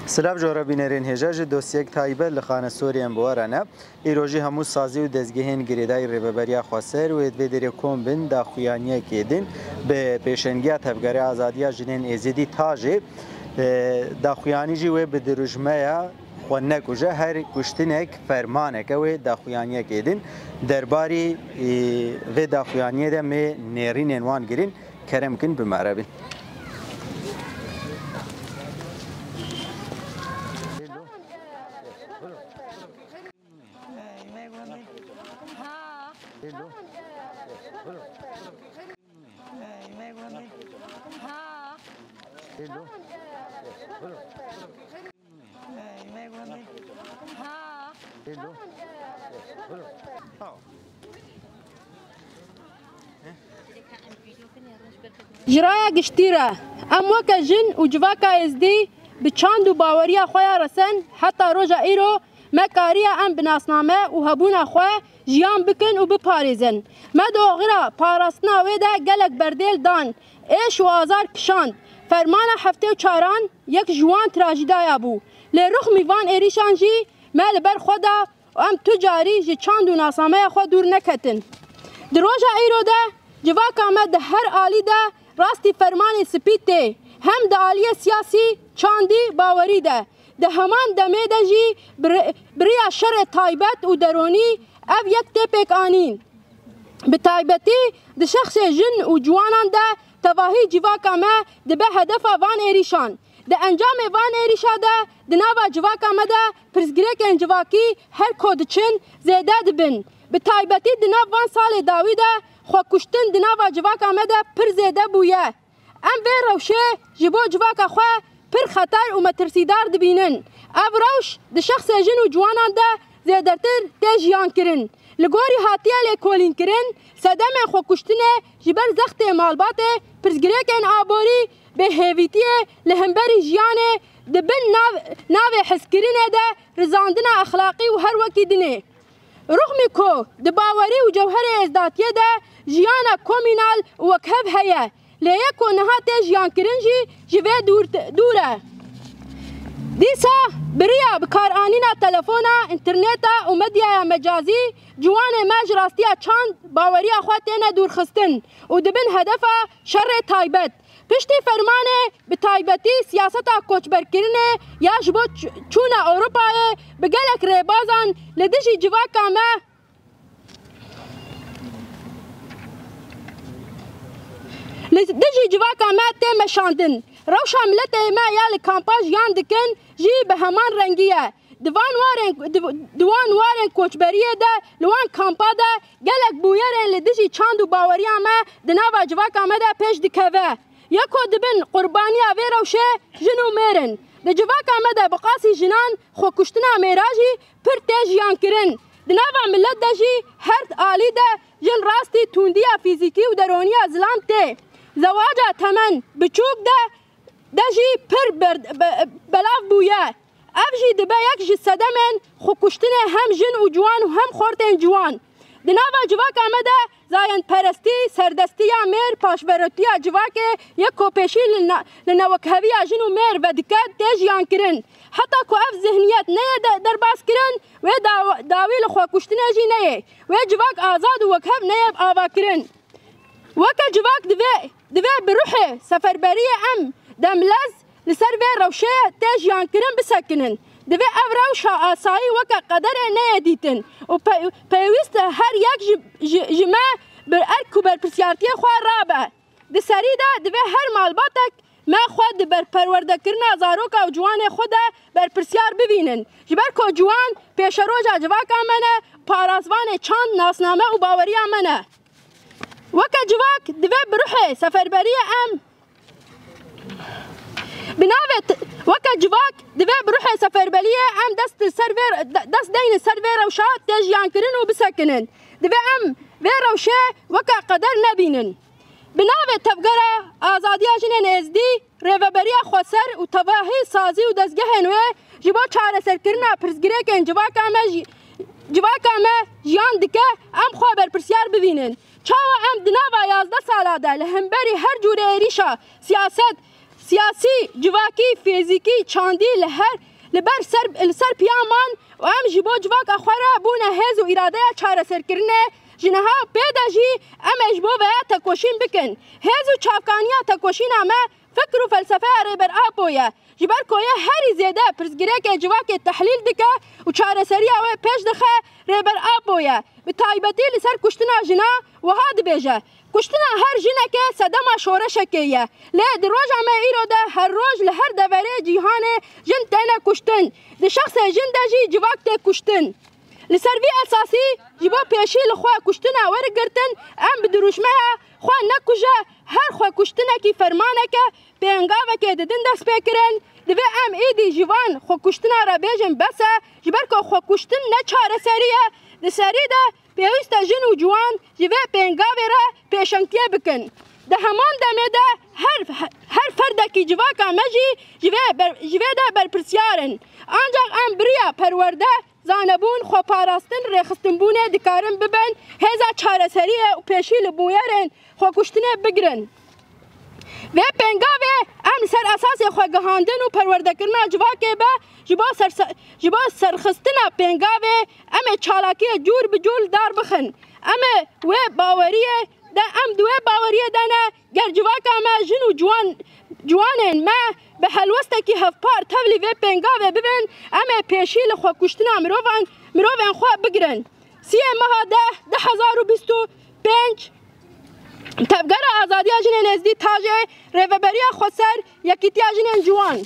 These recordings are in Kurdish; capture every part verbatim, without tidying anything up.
Silav ji we re bînerên hêja, ji dosyek taybet li Xanesoriyên bi we re ne. Îro jî hemû sazî û dezgehên girêdayî Rêveberiya Xweser wê di vê derê kom bin, daxuyaniyekê din bi pêşengiya Tevgera Azadiya Jinên Êzidî, TAJê, e, daxuyanî jî wê bi dirûjmeya "Xwe nekuje, her kuştinek fermanek e" wê daxuyaniyekê din. Derbarî, e, vê daxuyaniyê de me nêrînên wan girîn. Kerem kin bi me re bin. Ji raya giştî re, em weke jin û civaka êzdî bi çand û baweriya xwe ya resen heta roja îro me kariye em bi nasname û hebûna xwe jiyan bikin û biparêzin. Me di oxira parastina wê de gelek berdêl dan, êş û azar kişand. Fermana heftê û çaran yek ji wan trajîdaya bû. Lê rixmî van êrîşan jî me li ber xwe da û em tu carî ji çand û nasnameya xwe dûr neketin. Di roja îro de civaka me di her alî de rastî fermanê spî tê, hem di aliyê siyasî, çandî, bawerî de. Di heman demê de jî bi rê-, bi riya şerê taybet û deronî ev yek tê pêkanîn. Bi taybetî di şexsê jin û ciwanan de tevahî civaka me dibe hedefa van êrîşan. Di encamê van êrîşa de di nava civaka me de pirsgirêkên civakî her ku diçin zêde dibin. Bi taybetî di nav van salê dawî de xwekuştin di nava civaka me de pir zêde bûye. Em vê rewşê ji bo civaka xwe pir xeter û metirsîdar dibînin. Ev rewş di şexsê jin û ciwanan de zêdetir tê jiyankirin. Li gorî hatiye lêkolînkirin, sedemên xwekuştinê ji ber zextê malbatê, pirsgirêkên aborî, bêhêvîtiyê li hemberî jiyanê di bin nav-, navê hezkirinê de rizandina exlaqî û her wekî dinê. Ruxmî ku di bawerî û cewherê êzdatiyê de jiyana komînal û wekhev heye, lê yê ku niha tê jiyankirin jî ji vê dûr, dûr e. Dîsa bi riya bikaranîna telefona, înterneta û medyaya mecazî ciwanê me ji rastiya çand, baweriya xwe têne dûrxistin û dibin hedefa şerê taybet. Piştî fermanê, bi taybetî siyaseta koçberkirinê ya ji bo ç-, çûna Ewropayê bi gelek rêbazan li dijî civaka me, li dijî civaka me tê meşandin. Rewşa miletê me ya li kampa jiyan dikin jî bi heman rengî ye. Di van warên, di, di wan warên koçberiyê de li wan kampa de gelek bûyerên li dijî çand û baweriya me di nava civaka me de pêş dikeve. Yê ku dibin qurbaniya vê rewşê jin û mêr in. Di civaka me de bi qasî jinan xwekuştina mêra jî pir tê jiyankirin. Di nava milet de jî her alî de jin rastî tundiya fîzîkî û deroniya zilam tê. Zewaca temen biçûk de, de jî pir ber-, be-, belav bûye. Ev jî dibe yek ji sedemên xwekuştinê hem jin û ciwan û hem xortên ciwan. Di nava civaka me de zayendperestî, serdestiya mêr, paşverotiya civakê yê ku pêşî li na-, li newekheviya jin û mêr vedike, tê jiyankirin. Heta ku ev zihniyet neyê de-, derbazkirin, wê daw-, dawî li xwekuştinê jî neyê. Wê civak azad û wekhev neyê avakirin. Weke civak divê, divê bi ruhê seferberiyê em demlez li ser vê rewşê tê jiyankirin bisekinin. Divê ev rewşa asayî weke qederê neyê dîtin û pe-, pêwîst e her yek ji, ji, ji me bi erk û berpirsiyartiyê xwe rabe. Di serî de divê her malbatek me xwe di berperwerdekirina zaroka û ciwanê xwe de berpirsiyar bibînin. Ji ber ku ciwan pêşeroja civaka me ne, parasvanê çand, nasname û baweriya me ne. Weke civak divê bi ruhê seferberiyê em bi navê t-, weke civak divê bi ruhê seferberiyê em dest li ser vê, de-, dest deynin ser vê rewşa tê jiyankirin û bisekinin. Divê em vê rewşê weke qeder nebînin. Bi navê Tevgera Azadiya Jinên Êzdî, Rêveberiya Xweser û tevahî sazî û dezgehên wê ji bo çareserkirina pirsgirêkên civaka me jî, civaka me jiyan dike, em xwe berpirsiyar bibînin. Çawa em di nava yazdeh sala de li hemberî her cûrê êrîşa siyaset, Siyasî, civakî, fîzîkî, çandî li her, li ber ser, li ser piya man û em ji bo civaka xwe re bûne hêz û îradeya çareserkirinê. Ji niha pê de jî em ê ji bo veya tekoşîn bikin. Hêz û çavkaniya tekoşîna me fikr û felsefeya Rêber Apo ye. Ji ber ku yê herî zêde pirsgirêkê civakê tehlîl dike û çareseriya wê pêş dixe, Rêber Apo ye. Bi taybetî li ser kuştina jina wiha dibêje, kuştina her jinekê sedema şoreşekê ye. Lê di roja me îro de her roj li her deverê cîhanê jin têne kuştin. Di şexsê jin de jî civak tê kuştin. Li ser vî esasî ji bo pêşî li xwe kuştina werigirtin, em bi dirûşmeya xwe nekuje her xwekuştinekî fermaneke pêngavekê didin destpêkirin. Divê em êdî ji van xwekuştina re bêjin bes e, ji ber ku xwekuştin ne çareserî ye. Di serî de pêwîst e jin û ciwan ji vê pêngavê re pêşengtiyê bikin. Di heman demê de her, her ferdekî civaka me jî ji vê ber, ji vê de berpirsiyar in. Ancaq em bi riya perwerde, zanebûn, xweparastin, rêxistinbûnê dikarin bibin hêza çareseriyê û pêşî li bûyerên xwekuştinê bigirin. Vê pêngavê em li ser esasê xwegihandin û perwerdekirina civakê be, ji bo serse-, ji bo serxistina pêngavê em ê çalakiyê cûr bi cûr li dar bixin. Em ê wê baweriyê de, em di wê baweriyê de ne, ger civaka me jin û ciwan, ciwanên me bi helwestekî hevpar tevlî vê pêngavê bibin, em ê pêşî li xwekuştina mirovan, mirovên xwe bigirin. Siyê meha deh, du hezar û bîst û pênc, Tevgera Azadiya Jinên Êzidî Tajê, Rêveberiya Xweser, Yekîtiya Jinên Ciwan.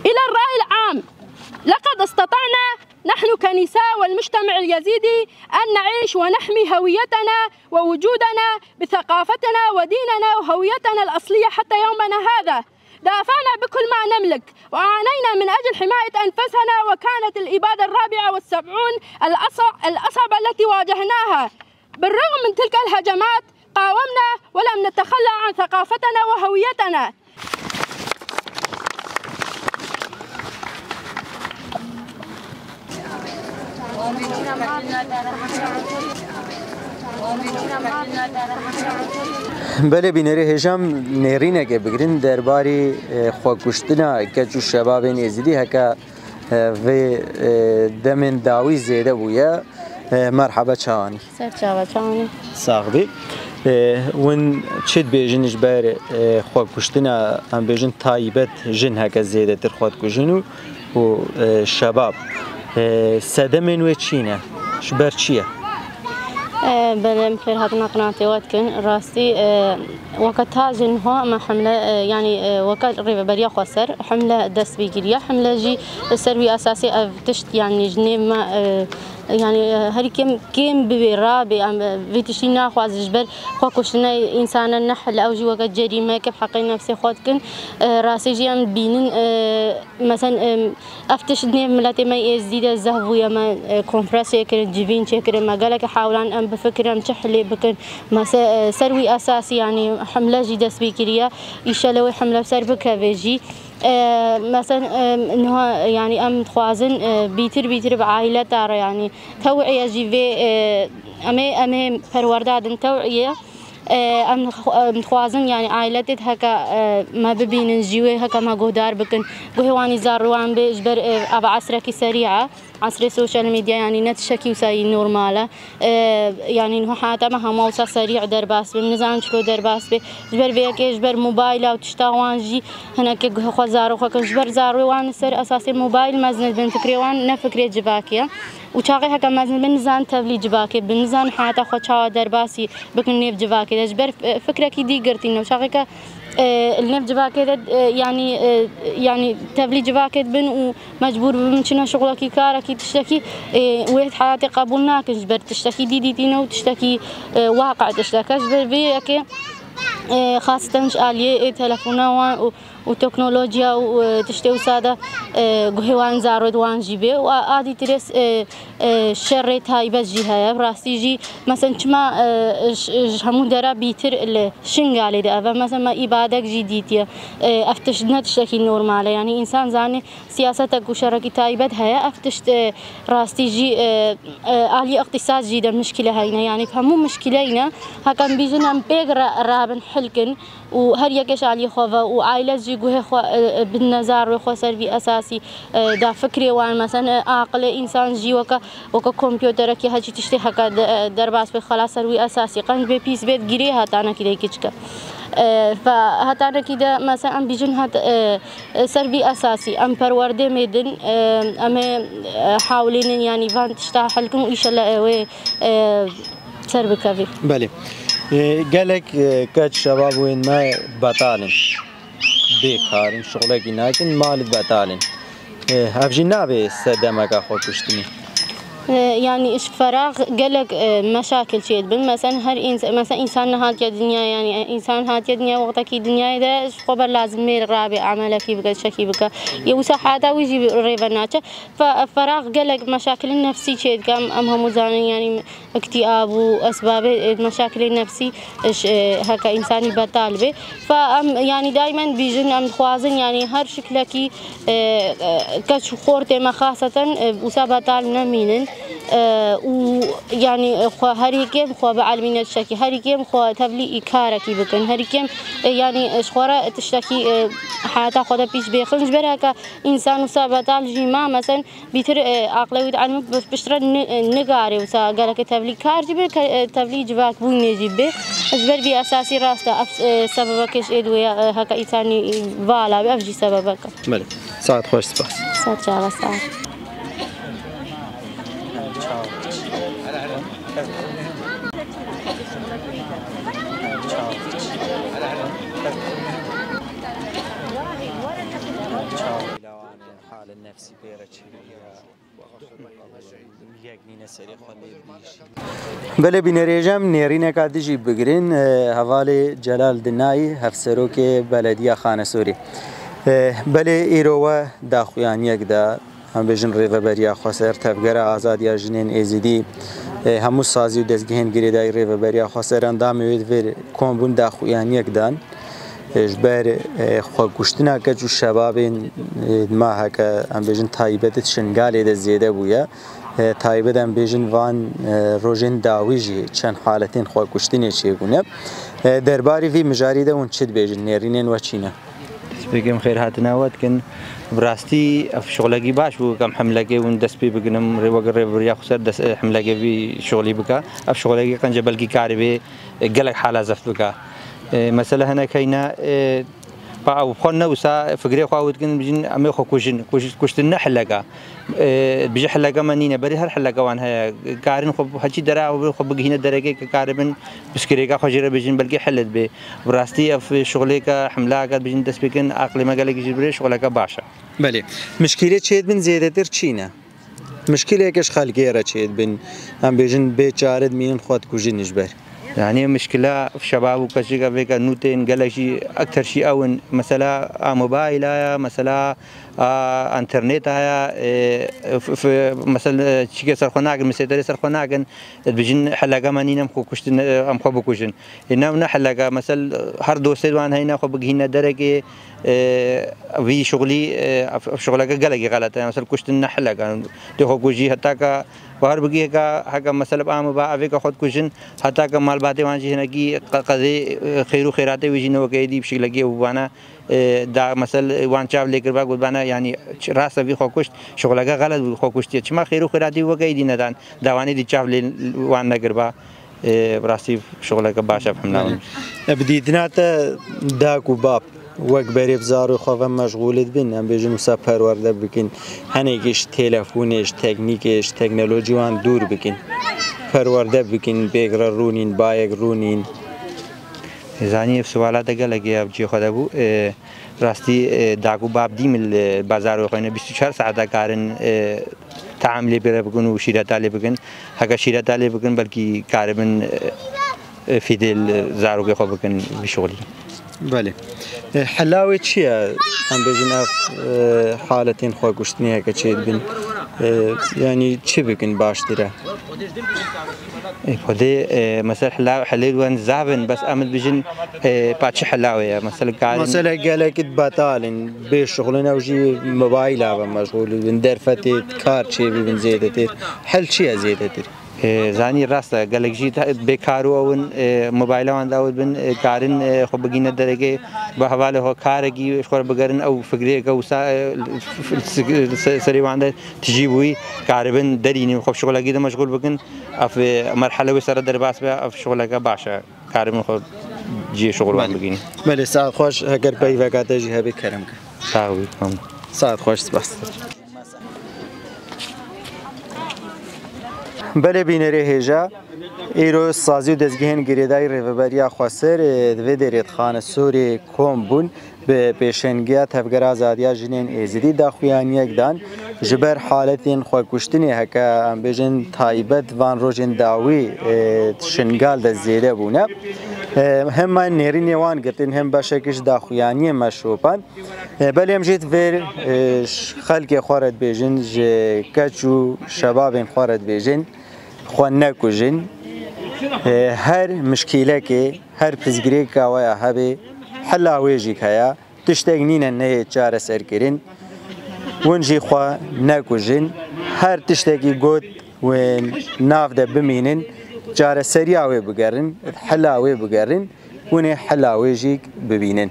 إلى الرأي العام، لقد استطعنا نحن كنساء والمجتمع اليزيدي أن نعيش ونحمي هويتنا ووجودنا بثقافتنا وديننا وهويتنا الأصلية حتى يومنا هذا. دافعنا بكل ما نملك وعانينا من أجل حماية أنفسنا، وكانت الإبادة الرابعة والسبعون الأصع-، الأصعب التي واجهناها. بالرغم من تلك الهجمات قاومنا ولم نتخلى عن ثقافتنا وهويتنا. Belê bînerê hêja em nêrîneke bigirin derbarî, e, xwekuştina keç û şebabên Êzidî heke, e, vê, e, demên dawî zêde bûye. E, merhaba, çawanî? Ser çava, çawanî? Sax bî. E, hûn çi dibêjin ji ber, e, xwekuştina, em bêjin taybet jin heke zêdetir xwe dikujin û û, e, şebab. E, sedemên wê çi ne? Ji ber çi ye? E, belê, em xêr hatina qinatê we dikin. Rastî, e, weke ta ji niha me hemle, e, yanî, e, weke Rêveberiya Xweser hemle dest pê kiriye. Hemle jî li ser wî esasê ev tişt, yanî ji nêv me, e, yanî, e, herî kêm, kêm bibê, rabê, em, e, vê tiştî naxwazin ji ber xwe kuştine însanan nehl, ew jî weke cerîmeke bi heqê nefsê xwe dikin. E, rastî jî em dibînin, e, Mesela, em, ev tişt nêv miletê me Êzdî de zehf bûye, me, e, konfrans çêkirin, civîn çêkirin, me gelek hewlan em bifikirin, em çi hilê bikin. Mesela, e, ser wî esasî, yanî hemle jî dest pê kiriye. Îşelê wê hemle ser bikeve jî. E, mesela, em, niha, yanî em dixwazin, e, bîtir bîtir bi aîleta re, yanî tew'iye jî vê, e, em ê, em ê perwerda din tew'iye. Em, em dixwazin, yanî aîletê heke, e, me bibînin, ji wê heke me guhdar bikin. Guhê wan î zarû wan bê, ji ber, e, ava esrekî serî e. Esrê sosyal medya, yanî ne tiştekî wisa yî normal e. E, yanî niha heyata me hema wisa serî derbas bê. Em nizanin çilo derbas bê. Ji ber vê yekê, ji ber mobayla û tişta wan jî hinekê guhê xwe zarok xwe kin. Ji ber zarû wan li ser esasê mobayl mezin dibin, fikrê wan ne fikrê civakê ye. Û çaxê heke mezin bin, nizanin tevlî civakê bin, nizanin heyata xwe çawa derbasî bikin nêv civakê de. Ji ber, e, fikrekî dî girtîne. Û çaxêke, e, li nêv civakê de, e, yanî, e, yanî tevlî civakê dibin û mecbûr bibin çine şixulekî, karekî, tiştekî, e, wê heyatê qebûl nakin. Ji ber tiştekî dî dîtîne û tiştekî, e, waqe tişteke. Ji ber vê yekê, e, xaseten ji aliyê, e, telefona wan û û teknolojiya û, e, tiştê wisa de, e, guhê wan zarod wan jî bê û a, a dîtirê, e, e, şerê taybet jî heye. Rastî jî, mesen çima, e, ş-, ji hemû dera bîtir li Şingalê de ev e. Mesen me îbadek jî dîtiye. E, ev tişt ne tiştekî normal e. Yanî însan zanê siyasetek û şerekî taybet heye. Ev tişt, e, rastî jî, e, e, alî iqtîsad jî de mişkile heyne. Yanî hemû mişkileyne. Heke em bîjin em pêk re-, rabin hilkin. û her yekê ji alî xwe ve û aîle jî guhê xwe, e, e, bidine zarê xwe ser vî esasî, e, da fikrê wan, mesen, e, aqilê însan jî weke, weke kompûterekî hecî tiştê heke de, e, derbas bê xelas ser wî esasî qenc bê pîs bê girê hetanekî de kiçike. E, fe hetanekî de, mesen, em bîjin het, e, e, ser vî esasî em perwerdê mêdin, e, em ê, e, hawlînin, yanî van tişta helkin û îşele ew ê, e, ser bikevî. Belê. E, gelek, e, keç şebab wên me betal in. Bêkar in, şixulekî nakin, mal betal in. E, ev jî nabe sedemeka xwekuştinê. E, yanî ji ferax gelek, e, meşakil çêdibin. Mesen her îns-, mesen însan nehatiye dinyayê, yanî, e, însan hatiye dinyayê, wextekî dinyayê de ji xwe ber lazim mêr rabe, emelekî bike, tiştekî bike. Yê wisa heta wî jî rê ve naçe. Fe-, ferax gelek meşakilên nefsî çêdike. Em, em hemû zanin, yanî îktîab û esbabê, e, meşakilê nefsî, e, ş-, e, heke însanî betal bê. Fe em, yanî daîmen bîjin, em dixwazin, yanî her şiklekî, e, e, keç û xortê me xaseten, e, wisa betal nemînin. E, û yanî, e, xwe herî kêm xwe bielmîne tiştekî, herî kêm xwe tevlî karekî bikin, herî kêm, e, yanî, e, ji xwe re tiştekî, e, heyata xwe de pîş bêxin. Ji ber heke însan wisa betal jî ma, mesen, Bîtir, e, aqlê wî dielmî bi-, piştre ni-, e, nigarê wisa gelekê tevlî kar jî bê, ke-, e, tevlî civakbûnê jî bê. Ji ber vî esasî rast e, ev, e, sebebekê ji êdwê ye, e, heke însanî vala bê, ev jî sebebek e. Belê. Saet xweş, spas. Saet çava, sağ ol. Halê nefsî pê re çêbûye. Yek nîne serê xwe lê bîjî. Belê bînerêjem nêrîneka dijî bigirin, e, hevalê Celal Dinayî, hevserokê Belediya Xanesorî. E, belê îro we daxuyaniyek da, em bêjin Rêveberiya Xweser, Tevgera Azadiya Jinên Êzidî, e, hemû sazî û dezgehên girêdayî Rêveberiya Xweser endamê wê di vê kom bûn daxuyaniyek dan. Ji ber, e, xwekuştina keç û şebabên, e, ma heke, em bêjin, taybet di Şingalê de zêde bûye. E, taybet, em bêjin, van, e, rojên dawî jî çend haletên xwekuştinê çêbûne. E, derbarî vî mijarî de hûn çi dibêjin? Nêrînên we çi ne? Destpêkê em xêrhatina we dikin. Bi rastî ev şixulekî baş bû, em hemlekê hûn dest pê bikin, em rê weke rêveberiya xweser dest, e, hemlekê vî şixulî bike. Ev şixulekî qenc e, belkî karibê, e, gelek hala zeft bike. E, mesele hinek heyne, e, Pa ew xwe ne wisa fikrê xwe ew dikin, bijin em ê xwe kujin. Kuj-, kuştin ne hilek e. E, bijî hileke me nîne. Berî her hileke wan heye. Karin xwe heçî dera ew xwe bigihîne derekê ke karibin piskirêka xwe jê re bijin, belkî hil dibe. Bi rastî ev şixulêke, himlake bijin dest pê kin, aqilê me gelekî jî birê şixuleke baş e. Belê. Mişkîlê çêdibin zêdetir çi ne? Mişkileke ji xelkê re çêdibin, em bêjin bê çare dimînin xwe dikujin ji ber. Yanî mişkila şebab û keçika vêka nû tên gelek jî ekter jî ew in. Mesela a mobayla ya, mesela a internet a ya, e, f-, f-, mesela çike ser xwe nakin, misêterê ser xwe nakin, dibêjin heleke me nîn em xwe kuştin, em xwe bikujin. Ê, ne, ne heleke, mesel, her dostê wan heyne xwe bigihîne derekê, e, vî şixulî, e, ev, ev şixuleke gelekî xelet e. Mesel, kuştin ne heleke. Tê xwe kujî, heta ke bahar bigihê ke, heke mesel, bi am ba, evê ke xwe dikujin, heta ke malbatê wan jî hinekî qe-, qedê, e, xêr û xêratê wî jî ne weke êdî bi şiklekî ew bana, e, da, mesel, wan çav lê kiriba, gotbana, yanî, ç-, rast e vî xwe kuşt, şixuleke xelet bû, xwe kuştiye. Çima xêr û xêratî weke êdî nedan, da wan êdî çav lê wan nekiriba? Ê, bi rastî şixuleke baş e, bi hemla min. E, bi dîtina te dak û bab wek berê bi zarê xwe ve meşxûl dibin, em bêjin wisa perwerde bikin, henekî ji telefonê, ji teknîkê, ji teknolojî wan dûr bikin. Perwerde bikin, bêgre rûnîn, bayek rûnîn. Ê, zanî ev siwala te gelekê ya bi cihê xwe de bû. Ê, Rastî, e, dak û bab dî min li bazarê xwe ne bîst û çar saeta karin, e, team lê pê re bikin û şîreta lê bikin. Heke şîreta lê bikin, belkî karibin, e, e, fîdê li zarokê xwe bikin vî şixulî. Belê. E, hela wê çi ye? Em bêjin ev, e, haletên xwekuştinê heke çêdibin. E, yanî çi bikin baştir e? E, xwedê, e, mesela hela, helê wan zaf in, bes em dibêjin, e, pa çi hela wê ye? Mesela karin Mesela gelek betal in, bê şixulin ew jî mobayla ve meşxûl bin, derfetê kar çêbibin zêdetir. Hel çi ye zêdetir? E, zanî rast e, gelek jî te-, bêkar û ew in, e, mobayla wan de ew bin, e, karin, e, xwe bigîne derekê, bi hevalê xwe karekî ji xwe re bigerin, ew fikrêke wisa, e, f-, f-, se-, serê wan de tijî bûyî, karibin derînin, xwe bi şixulekî de meşxûl bikin. Ev, e, merhele wê sere derbas be, ev şixuleke baş e. Karibin xwe cihê şixul wan bigînin. Belê, saet xweş, heger peyveka te jî hebe kerem ke. Sax bî, tamam. Saet xweş, spas. Belê bînerê hêja, îro sazî û dezgehên girêdayî Rêveberiya Xweser, e, di vê derê dixane Sûrê kom bûn, bi pêşengiya Tevgera Azadiya Jinên Êzidî daxuyaniyek dan, ji ber haletên xwekuştinê heke, em bêjin, taybet van rojên dawî, e, Şingal de zêde bûne. E, hem me nêrînê wan girtin, hem beşek ji daxuyaniyê me şopand. E, belê em jî divê, e, ş-, xelkê xwe re dibêjin, ji keç û şebabên xwe re dibêjin, xwe nekujin. E, her mişkîlekê, her pirsgirêka we ya hebe, hela wê jî heye. Tiştek nîne neyê çareserkirin. Hûn jî xwe nekujin. Her tiştekî got wê nav de bimînin, çareseriya wê bigerin, hela wê bigerin. Hûn ê hela wê jî bibînin.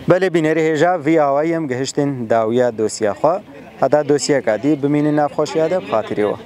Belê bînerê hêja, vî awayî em gihiştin dawiya dosya xwe. Heta dosyeka dî bimînin nav xweşiya de bi xatirê we.